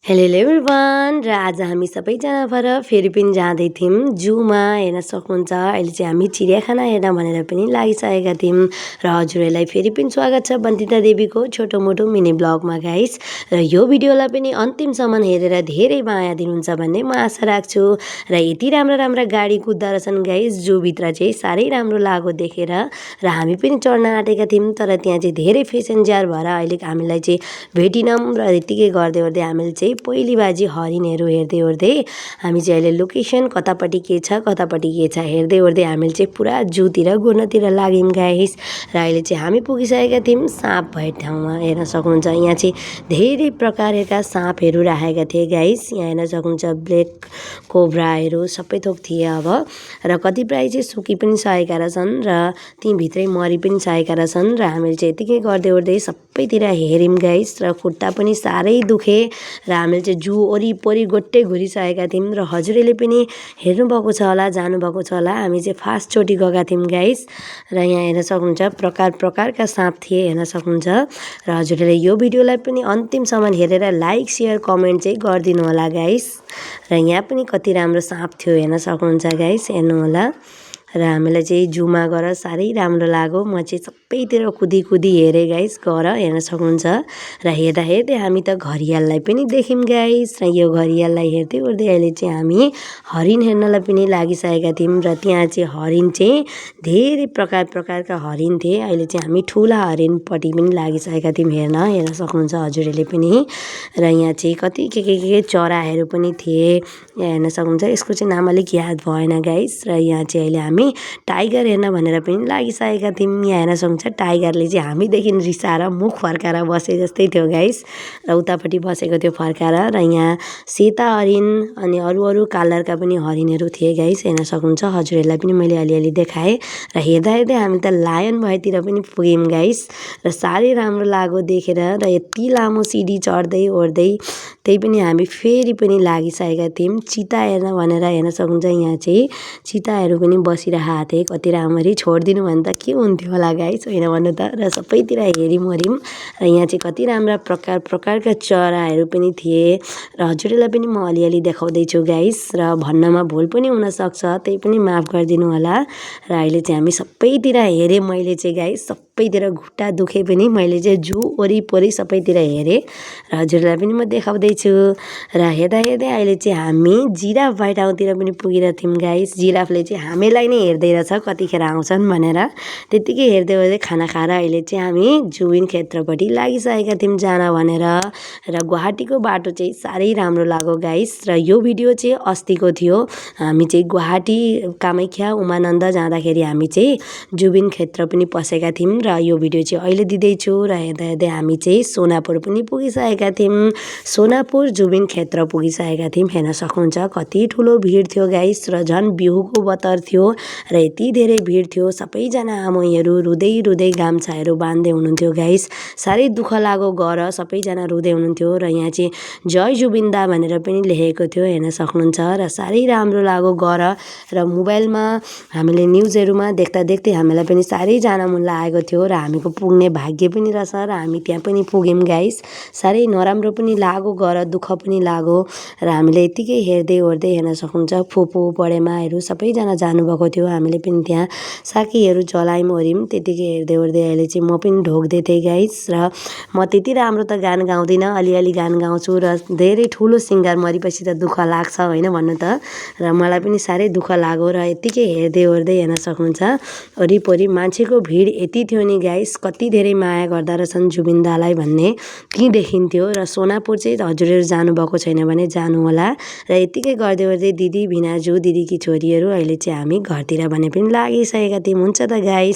Hello everyone र आज हामी सबैजना भएर फेरि पनि जाँदै थियौँ जूमा हेर्न सक्नुहुन्छ। अहिले चाहिँ हामी चिडियाखाना हेर्न भनेर पनि लागिसकेका थियौँ र हजुरहरूलाई फेरि पनि स्वागत छ बन्दिता देवीको छोटो मोटो मिनी ब्लगमा गाइस। र यो भिडियोलाई पनि अन्तिमसम्म हेरेर धेरै माया दिनुहुन्छ भन्ने म आशा राख्छु। र यति राम्रा राम्रा गाडी कुद्दा रहेछन् गाइस जूभित्र चाहिँ साह्रै राम्रो लाग्यो देखेर र हामी पनि चढ्न आँटेका थियौँ, तर त्यहाँ चाहिँ धेरै पेसेन्जर भएर अहिले हामीलाई चाहिँ भेटिनौँ र यतिकै गर्दै गर्दै हामीले चाहिँ पहिली बाजी हरिणहरू हेर्दै हामी चाहिँ अहिले लोकेसन कतापट्टि के छ हेर्दै हामीले चाहिँ पुरा जूतिर घुर्नतिर लाग्यौँ गाइस। र अहिले चाहिँ हामी पुगिसकेका थियौँ साँप भए ठाउँमा। हेर्न सक्नुहुन्छ यहाँ चाहिँ धेरै प्रकारका साँपहरू राखेका थिए गाइस। यहाँ हेर्न सक्नुहुन्छ ब्ल्याक कोब्राहरू सबै थोक थिए अब, र कतिपय चाहिँ सुकी पनि सकेका रहेछन् र ती भित्रै मरि पनि सकेका रहेछन्। र हामीले चाहिँ यतिकै गर्दै सबैतिर हेऱ्यौँ गाइस र खुट्टा पनि साह्रै दुखे र हामीले चाहिँ जू वरिपरि गोट्टै घुरिसकेका थियौँ र हजुरहरूले पनि हेर्नुभएको छ होला, जानुभएको छ होला। हामी चाहिँ फर्स्टचोटि गएका थियौँ गाइस र यहाँ हेर्न सक्नुहुन्छ प्रकारका साँप थिए हेर्न सक्नुहुन्छ। र हजुरहरूले यो भिडियोलाई पनि अन्तिमसम्म हेरेर लाइक सेयर कमेन्ट चाहिँ गरिदिनु होला गाइस। र यहाँ पनि कति राम्रो साँप थियो हेर्न सक्नुहुन्छ गाइस, हेर्नु होला। र हामीलाई चाहिँ जूमा गएर साह्रै राम्रो लाग्यो। म चाहिँ सबैतिर कुदी हेरेँ गाइस गएर हेर्न सक्नुहुन्छ। र हेर्दै हामी त घरियाललाई पनि देख्यौँ गाइस। र यो घरियाललाई हेर्दै अहिले चाहिँ हामी हरिण हेर्नलाई पनि लागिसकेका थियौँ र त्यहाँ चाहिँ हरिण चाहिँ धेरै प्रकारका हरिण थिए। अहिले चाहिँ हामी ठुला हरिणपट्टि पनि लागिसकेका थियौँ हेर्न सक्नुहुन्छ हजुरहरूले पनि। र यहाँ चाहिँ कति के चराहरू पनि थिए यहाँ हेर्न सक्नुहुन्छ। यसको चाहिँ नाम अलिक याद भएन गाइस। र यहाँ चाहिँ अहिले हामी टाइगर हेर्न भनेर पनि लागिसकेका थियौँ। यहाँ हेर्न सक्नुहुन्छ टाइगरले चाहिँ हामीदेखि रिसाएर मुख फर्काएर बसे जस्तै थियो गाइस, र उतापट्टि बसेको थियो फर्काएर। र यहाँ सेता हरिण अनि अरू कलरका पनि हरिणहरू थिए गाइस, हेर्न सक्नुहुन्छ। हजुरहरूलाई पनि मैले अलिअलि देखाएँ। र हेर्दै हामी त लायन भएतिर पनि पुग्यौँ गाइस र साह्रै राम्रो लाग्यो देखेर। र यति लामो सिडी चढ्दै ओर्दै त्यही पनि हामी फेरि पनि लागिसकेका थियौँ चिता हेर्न भनेर। हेर्न सक्नुहुन्छ यहाँ चाहिँ चिताहरू पनि बसिरहेको थिए कति राम्ररी। छोडिदिनु भने त के हुन्थ्यो होला गाइस, होइन भन्नु त। र सबैतिर हेऱ्यौँ। र यहाँ चाहिँ कति राम्रा प्रकारका चराहरू पनि थिए र हजुरहरूलाई पनि म अलिअलि देखाउँदैछु गाइस। र भन्नमा भुल पनि हुनसक्छ, त्यही पनि माफ गरिदिनु होला। र अहिले चाहिँ हामी सबैतिर हेरेँ मैले चाहिँ गाइस, सबैतिर खुट्टा दुखे पनि मैले चाहिँ जू वरिपरि सबैतिर हेरेँ र हजुरलाई पनि म देखाउँदैछु। र हेर्दै अहिले चाहिँ हामी जिराफ भए ठाउँतिर पनि पुगेर थियौँ गाइस। जिराफले चाहिँ हामीलाई नै हेर्दै रहेछ कतिखेर आउँछन् भनेर। त्यतिकै हेर्दै खाना खाएर अहिले चाहिँ हामी जुबिन क्षेत्रपट्टि लागिसकेका थियौँ जान भनेर। र गुवाहाटीको बाटो चाहिँ साह्रै राम्रो लाग्यो गाइस। र यो भिडियो चाहिँ अस्तिको थियो। हामी चाहिँ गुवाहाटी कामाख्या उमानन्द जाँदाखेरि हामी चाहिँ जुबिन क्षेत्र पनि पसेका थियौँ र यो भिडियो चाहिँ अहिले दिँदैछु। र हेर्दै हामी चाहिँ सोनापुर पनि पुगिसकेका थियौँ। सोनापुर जुबिन क्षेत्र पुगिसकेका थियौँ। हेर्न सक्नुहुन्छ कति ठुलो भिड थियो गाइस र झन् बिहुको बतर थियो र यति धेरै भिड थियो। सबैजना आमैहरू रुँदै गाम्छाहरू बाँध्दै हुनुहुन्थ्यो गाइस। साह्रै दुःख लाग्यो गएर सबैजना रुँदै हुनुहुन्थ्यो। र यहाँ चाहिँ जय जुबिन्दा भनेर पनि लेखेको थियो हेर्न सक्नुहुन्छ। र साह्रै राम्रो लाग्यो गएर। र मोबाइलमा हामीले न्युजहरूमा देख्दै हामीलाई पनि साह्रै जान मन लागेको थियो र हामीको पुग्ने भाग्य पनि रहेछ र हामी त्यहाँ पनि पुग्यौँ गाइस। साह्रै नराम्रो पनि लाग्यो गएर, दुःख पनि लाग्यो। र हामीले यतिकै हेर्दै हेर्न सक्नुहुन्छ फुपू बडेमाहरू सबैजना जानुभएको थियो। हामीले पनि त्यहाँ साकीहरू चलायौँ ओर्यौँ। त्यतिकै हेर्दै अहिले चाहिँ म पनि ढोक्दै थिएँ गाइस। र म त्यति राम्रो त गान गाउँदिनँ, अलिअलि गान गाउँछु र धेरै ठुलो सिङ्गर मरेपछि त दुःख लाग्छ, होइन भन्नु त। र मलाई पनि साह्रै दुःख लाग्यो। र यतिकै हेर्दै हेर्न सक्नुहुन्छ वरिपरि मान्छेको भिड यति थियो नि गाइस, कति धेरै माया गर्दा रहेछन् जुबिन्दालाई भन्ने ती देखिन्थ्यो। र सोनापुर चाहिँ हजुरहरू जानुभएको छैन भने जानु होला। र यतिकै गर्दै दिदी भिनाजु दिदीकी छोरीहरू अहिले चाहिँ हामी घरतिर भने पनि लागिसकेका थियौँ। हुन्छ त गाइस।